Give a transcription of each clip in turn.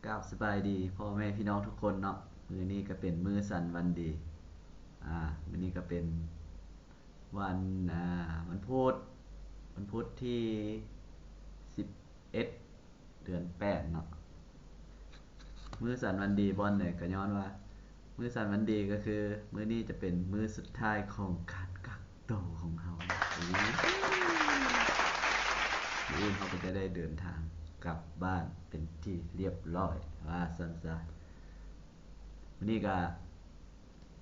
ກາບສະບາຍດີພໍ່ແມ່ພີ່ນ້ອງທຸກຄົນເນາະ, ມື້ນີ້ກໍເປັນມື້ສັນວັນດີ. ອາ ມື້ນີ້ກໍເປັນວັນ ອາ ວັນພຸດ, ວັນພຸດທີສິບເອັດ ເດືອນແປດເນາະ. ມື້ສັນວັນດີບ່ອນໃດ ກໍຍ້ອນວ່າ ມື້ສັນວັນດີກໍຄື ມື້ນີ້ຈະເປັນມື້ສຸດທ້າຍຂອງການກັກໂຕຂອງເຮົາ. ມື້ອື່ນເຮົາກໍຈະໄດ້ເດີນທາງກັບບ້ານເປັນທີ່ລຽບຮ້ອຍ ວ່າຊັ້ນຊະ. ມື້ນີ້ກໍ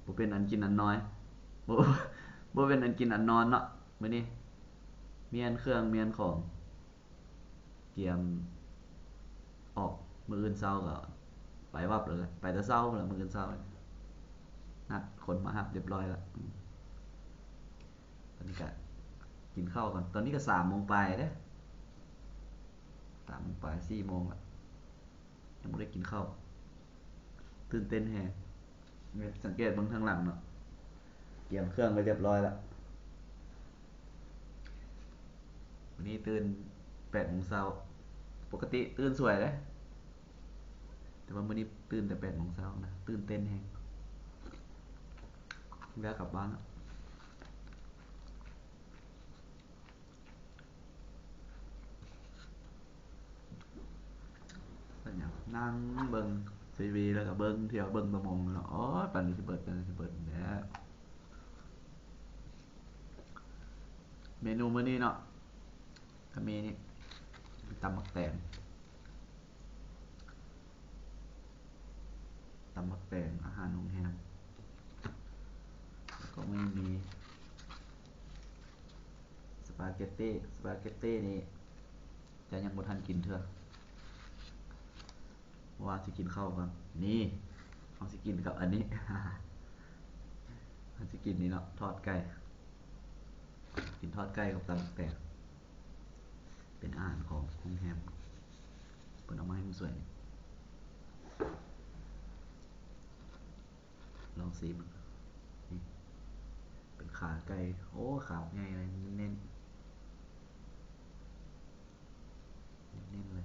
ບໍ່ເປັນອັນກິນອັນນອນ ບໍ່ ບໍ່ເປັນອັນກິນອັນນອນເນາະ. ມື້ນີ້ມ້ຽນເຄື່ອງມ້ຽນຂອງ ກຽມອອກ, ມື້ອື່ນເຊົ້າກໍໄປວັບເລີຍ, ໄປແຕ່ເຊົ້າພຸ້ນລະ. ມື້ອື່ນເຊົ້ານັດຄົນມາຮັບຮຽບຮ້ອຍລະ. ອືມ ຕອນນີ້ກະກິນເຂົ້າກ່ອນ, ຕອນນີ້ກະສາມໂມງປາຍເດ້, ສາມໂມງປາຍ ສີ່ໂມງລະ. ຍັງບໍ່ໄດ້ກິນເຂົ້າ, ຕື່ນເຕັ້ນແຮງ. ສັງເກດເບິ່ງທາງຫຼັງເນາະ, ກຽມເຄື່ອງໄວ້ຮຽບຮ້ອຍລະ. ມື້ນີ້ຕື່ນແປດໂມງເຊົ້າ, ປົກກະຕິຕື່ນສວຍເດ້, ແຕ່ວ່າມື້ນີ້ຕື່ນແຕ່ແປດໂມງເຊົ້ານະ, ຕື່ນເຕັ້ນແຮງ. ຢາກກັບບ້ານລະ. ເປັນຫຍັງ? ນັ່ງເບິ່ງຊີວີ ແລ້ວກໍເບິ່ງ ທ່ຽວເບິ່ງແຕ່ໂມງເນາະ. ໂອ້ຍ ປານນີ້ຊິເບິດ ປານນີ້ຊິເບິດແລ້ວ. ເມນູມື້ນີ້ເນາະ ກໍມີນີ້ ຕຳບັກແຕງ. ຕຳບັກແຕງ ອາຫານໂຮງແຮມ, ແລ້ວກໍມີ ມີສະປາເກັດຕີ. ສະປາເກັດຕີນີ້ຈະຍັງບໍ່ທັນກິນເທື່ອ, ເພາະວ່າຊິກິນເຂົ້າກ່ອນ. ນີ້ ເຮົາຊິກິນກັບອັນນີ້, ເຮົາຊິກິນນີ້ເນາະ ທອດໄກ່. ກິນທອດໄກ່ກັບຕຳບັກແຕງ ເປັນອາຫານຂອງໂຮງແຮມ, ເພິ່ນເອົາມາໃຫ້ຜູ້ຊ່ວຍນີ້. ລອງຊີມເບິ່ງ, ນີ້ເປັນຂາໄກ່. ໂອ້ ຂາໃຫຍ່ເລີຍ, ແໜ້ນໆ ແໜ້ນໆເລີຍ.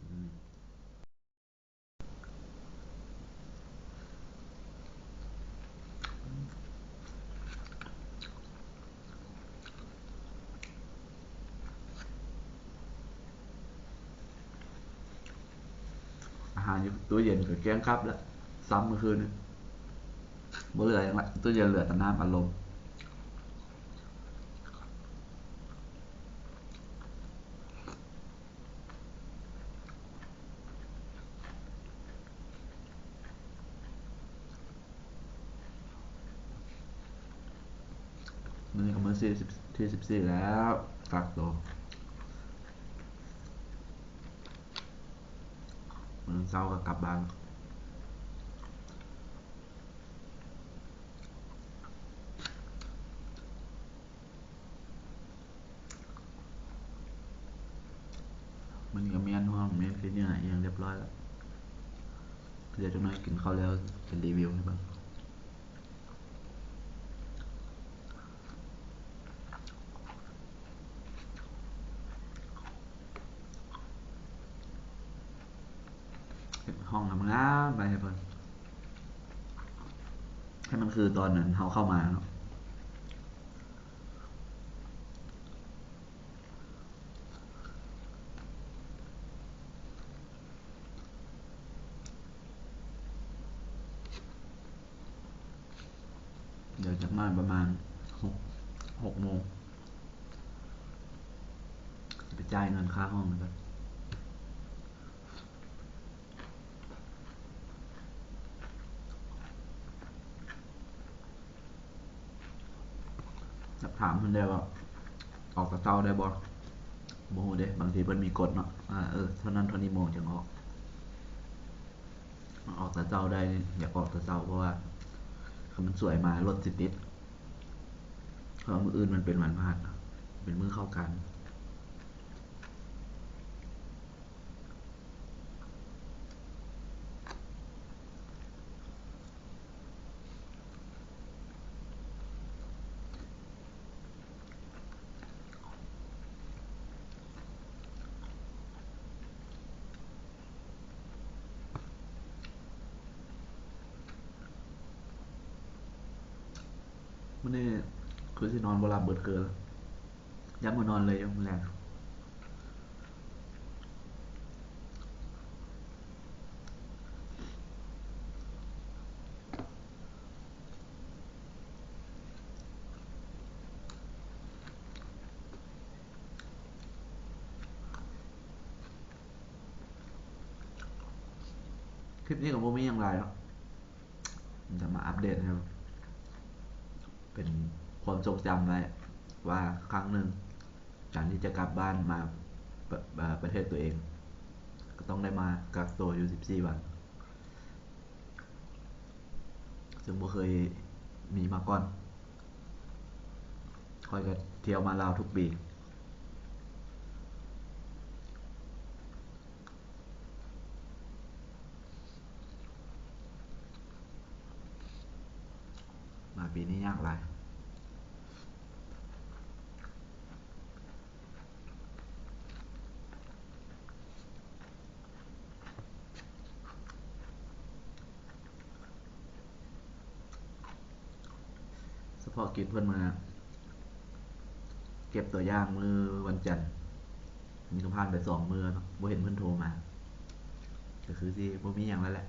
ອືມ. ອາຫານຢູ່ຕູ້ເຢັນກໍກ້ຽງກັບແລ້ວ, ຊ້ຳມື້ຄືນນີ້ ບໍ່ເຫຼືອຫຍັງລະ, ຕູ້ເຢັນເຫຼືອແຕ່ນ້ຳອັດລົມ. ມື້ນີ້ກໍມື້ທີສິບສີ່ແລ້ວ ກັກໂຕ, ມື້ເຊົ້າກໍກັບບ້ານ. ມັນກໍມ້ຽນຫ້ອງ ມ້ຽນຂີ້ເຫຍື້ອອີ່ຫຍັງຮຽບຮ້ອຍແລ້ວ, ດຽວຈັກໜ້ອຍກິນເຂົ້າແລ້ວຈະຣີວິວໃຫ້ເບິ່ງ. ເຮັດຫ້ອງງາມໆໄປໃຫ້ເພິ່ນ, ໃຫ້ມັນຄືຕອນນັ້ນເຮົາເຂົ້າມາເນາະ. ດຽວຈັກໜ້ອຍປະມານຫົກ ຫົກໂມງ ຊິໄປຈ່າຍເງິນຄ່າຫ້ອງກ່ອນ. ຢາກຖາມເພິ່ນແດ່ວ່າ ອອກແຕ່ເຊົ້າໄດ້ບໍ່? ບໍ່ຮູ້ເດ້, ບາງທີເພິ່ນມີກົດເນາະ ວ່າ ເອີ ເທົ່ານັ້ນເທົ່ານີ້ໂມງຈຶ່ງອອກ. ອອກແຕ່ເຊົ້າໄດ້, ຢາກອອກແຕ່ເຊົ້າ ເພາະວ່າຄັນມັນສວຍມາລົດຊິຕິດ, ເພາະວ່າມື້ອື່ນມັນເປັນວັນພະຫັດ, ເປັນມື້ເຂົ້າການ. ມື້ນີ້ຄືຊິນອນບໍ່ຫຼັບເບິດຄືນ, ຢ້ານບໍ່ນອນເລີຍຢູ່ມື້ແລງ. ຄລິບນີ້ກໍບໍ່ມີຫຍັງຫຼາຍເນາະ, ຈະມາອັບເດດໃຫ້ເປັນຄວາມຊົງຈຳໄວ້ວ່າ ຄັ້ງໜຶ່ງການທີ່ຈະກັບບ້ານມາ ປະ ເອີ ປະເທດຕົວເອງ ກໍຕ້ອງໄດ້ມາກັກໂຕຢູ່ສິບສີ່ວັນ. ເຊິ່ງບໍ່ເຄີຍມີມາກ່ອນ. ຂ້ອຍກໍທ່ຽວມາລາວທຸກປີ. ມາປີນີ້ຍາກຫຼາຍ. ສະເພາະກິດເພິ່ນມາເກັບຕົວຢ່າງມື້ວັນຈັນ, ນີ້ກໍຜ່ານໄປສອງມື້ແລ້ວເນາະ, ບໍ່ເຫັນເພິ່ນໂທມາ, ກໍຄືຊິບໍ່ມີຫຍັງແລ້ວແຫຼະ.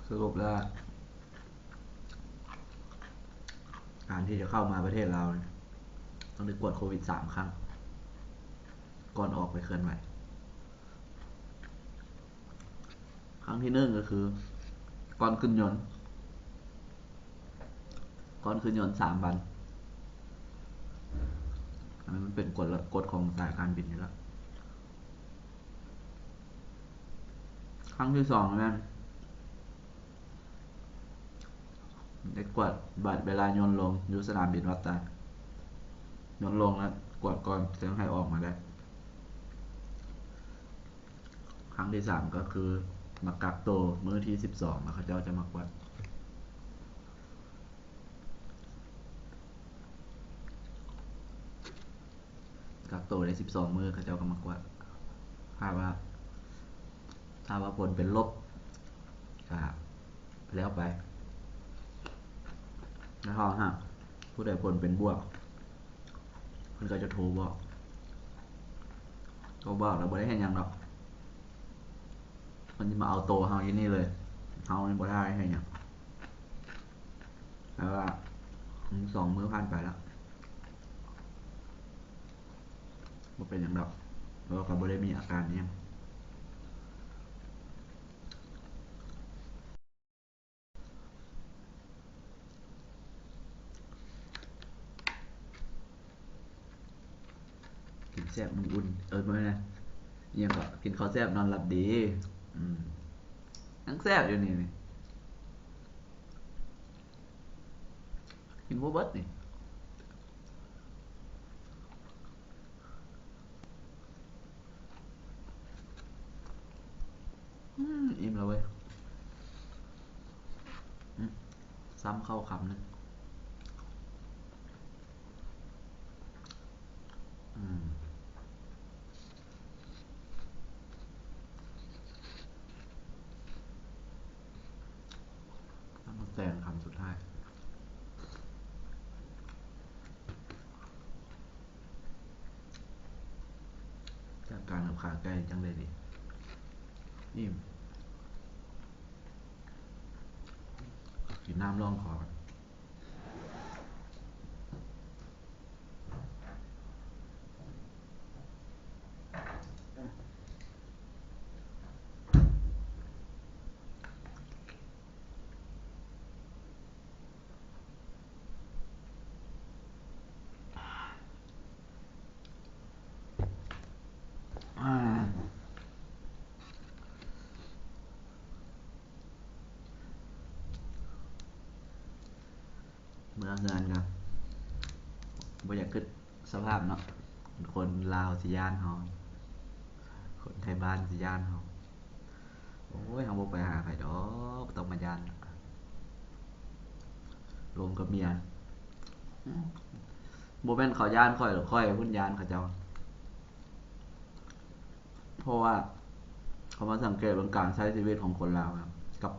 ສະຫຼຸບແລ້ວ ການທີ່ຈະເຂົ້າມາປະເທດລາວນີ້ ຕ້ອງໄດ້ກວດໂຄວິດສາມຄັ້ງ ກ່ອນອອກໄປເຄື່ອນໄຫວ. ຄັ້ງທີໜຶ່ງກໍຄືກ່ອນຂຶ້ນຍົນ, ກ່ອນຂຶ້ນຍົນສາມວັນ. ອັນນັ້ນມັນເປັນກົດລະ ກົດຂອງສາຍການບິນຢູ່ແລ້ວ. ຄັ້ງທີສອງແມ່ນ ໄດ້ກວດບັດເວລາຍົນລົງຢູ່ສະໜາມບິນວັດຕາ, ຍົນລົງແລ້ວກວດກ່ອນ ເຊິ່ງໃຫ້ອອກມາໄດ້. ຄັ້ງທີສາມກໍຄືມາກັກໂຕມື້ທີສິບສອງ ແລ້ວເຂົາເຈົ້າຈະມາກວດ. ກັກໂຕໄດ້ສິບສອງມື້ ເຂົາເຈົ້າກໍມາກວດ. ຖ້າວ່າ ຖ້າວ່າຜົນເປັນລົບ ກໍແລ້ວໄປ. ແລ້ວຖ້າຫາກຜູ້ໃດຜົນເປັນບວກ ເພິ່ນກໍຈະໂທບອກ. ໂທບອກແລ້ວບໍ່ໄດ້ເຮັດຫຍັງດອກ. ມັນຊິມາເອົາໂຕເຮົາຢູ່ນີ້ເລີຍ, ເຮົາຍັງບໍ່ໄດ້ເຮັດຫຍັງ. ແຕ່ວ່າ ອືມ ສອງມື້ຜ່ານໄປແລ້ວ ບໍ່ເປັນຫຍັງດອກ, ເພາະວ່າກໍບໍ່ໄດ້ມີອາການອີ່ຫຍັງ. ກິນແຊບນອນອຸ່ນ ເອີ ບໍ່ແມ່ນ ອີ່ຫຍັງເກາະ ກິນເຂົ້າແຊບນອນຫຼັບດີ. ອືມ ຍັງແຊບຢູ່ນີ້ ນີ້ ກິນບໍ່ເບິດນີ້. ອືມ ອີ່ມແລ້ວເວີຍ. ອືມ ຊ້ຳເຂົ້າຄຳໜຶ່ງ. ອືມ ນ້ຳໝາກແຕງຄຳສຸດທ້າຍ. ຈັດການກັບຂາໄກ່ຈັ່ງໃດດີ? ອີ່ມ. ກິນນ້ຳລອງຄໍກ່ອນ. ເມືອເຮືອນກໍບໍ່ຢາກຄິດສະພາບເນາະ, ຄົນລາວຊິຢ້ານເຮົາ, ຄົນໄທບ້ານຊິຢ້ານເຮົາ. ໂອ້ຍ ເຮົາບໍ່ໄປຫາໃຜດອກ, ບໍ່ຕ້ອງມາຢ້ານ. ລົມກັບເມຍ. ບໍ່ແມ່ນເຂົາຢ້ານຂ້ອຍ ຫຼື ຂ້ອຍພຸ້ນຢ້ານເຂົາເຈົ້າ. ເພາະວ່າເຂົາມາສັງເກດເບິ່ງການໃຊ້ຊີວິດຂອງຄົນລາວ ກັບ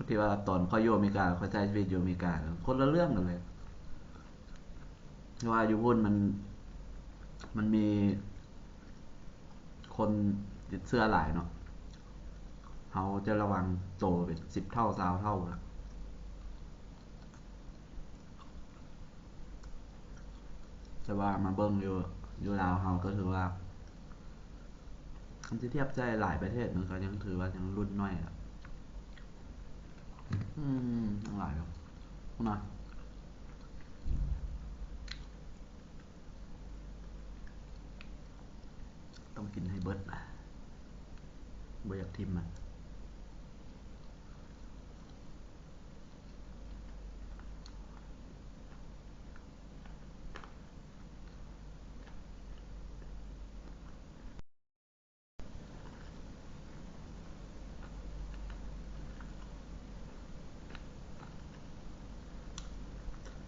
ທີ່ວ່າຕອນຂ້ອຍຢູ່ອາເມລິກາ ຂ້ອຍໃຊ້ຊີວິດຢູ່ອາເມລິກາ ຄົນລະເລື່ອງກັນເລີຍ. ເພາະວ່າຢູ່ພຸ້ນມັນ ມັນມີຄົນຕິດເຊື້ອຫຼາຍເນາະ ເຮົາຈະລະວັງໂຕເປັນສິບເທົ່າ ຊາວເທົ່າລະ. ແຕ່ວ່າມາເບິ່ງຢູ່ ຢູ່ລາວເຮົາກໍຖືວ່າ ຄັນຊິທຽບໃສ່ຫຼາຍປະເທດ ມັນກໍຍັງຖືວ່າຍັງລຸ້ນໜ້ອຍລະ. ອືມ ຍັງຫຼາຍຢູ່ພຸ້ນນະ. ຕ້ອງກິນໃຫ້ເບິດ ບໍ່ຢາກຖິ້ມມັນ.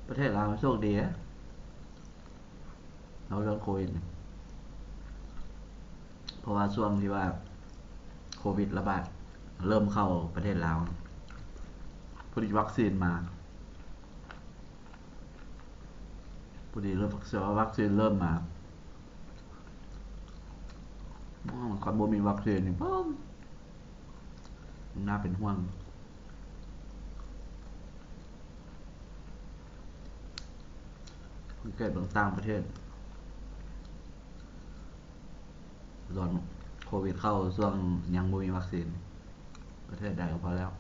ປະເທດລາວໂຊກດີເດ້ ເວົ້າເລື່ອງໂຄວິດນີ້ ເພາະວ່າຊ່ວງທີ່ວ່າໂຄວິດລະບາດ ເລີ່ມເຂົ້າປະເທດລາວ ພໍດີວັກຊີນມາ ພໍດີເລີ່ມ ວັກຊີນເລີ່ມມາ. ອືມ ຄັນບໍ່ມີວັກຊີນນີ້ ປ້າ ໜ້າເປັນຫ່ວງ. ສັງເກດເບິ່ງຕ່າງປະເທດ ຕອນໂຄວິດເຂົ້າ ຊ່ວງຍັງບໍ່ມີວັກຊີນ ປະເທດໃດກໍພໍແລ້ວ.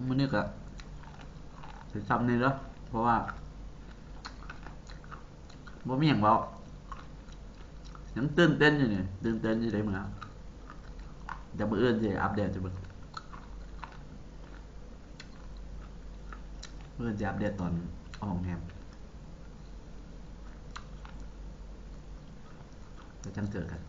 ມື້ນີ້ກໍຊິຊ່ຳນີ້ເດີ ເພາະວ່າບໍ່ມີຫຍັງເວົ້າ ຍັງຕື່ນເຕັ້ນຢູ່ນີ້ ຕື່ນເຕັ້ນຊິໄດ້ເມືອ. ດຽວມື້ອື່ນຊິອັບເດດໃຫ້ເບິ່ງ ມື້ອື່ນຊິອັບເດດຕອນອອກໂຮງແຮມ ແລ້ວຈັ່ງເຈີກັນ.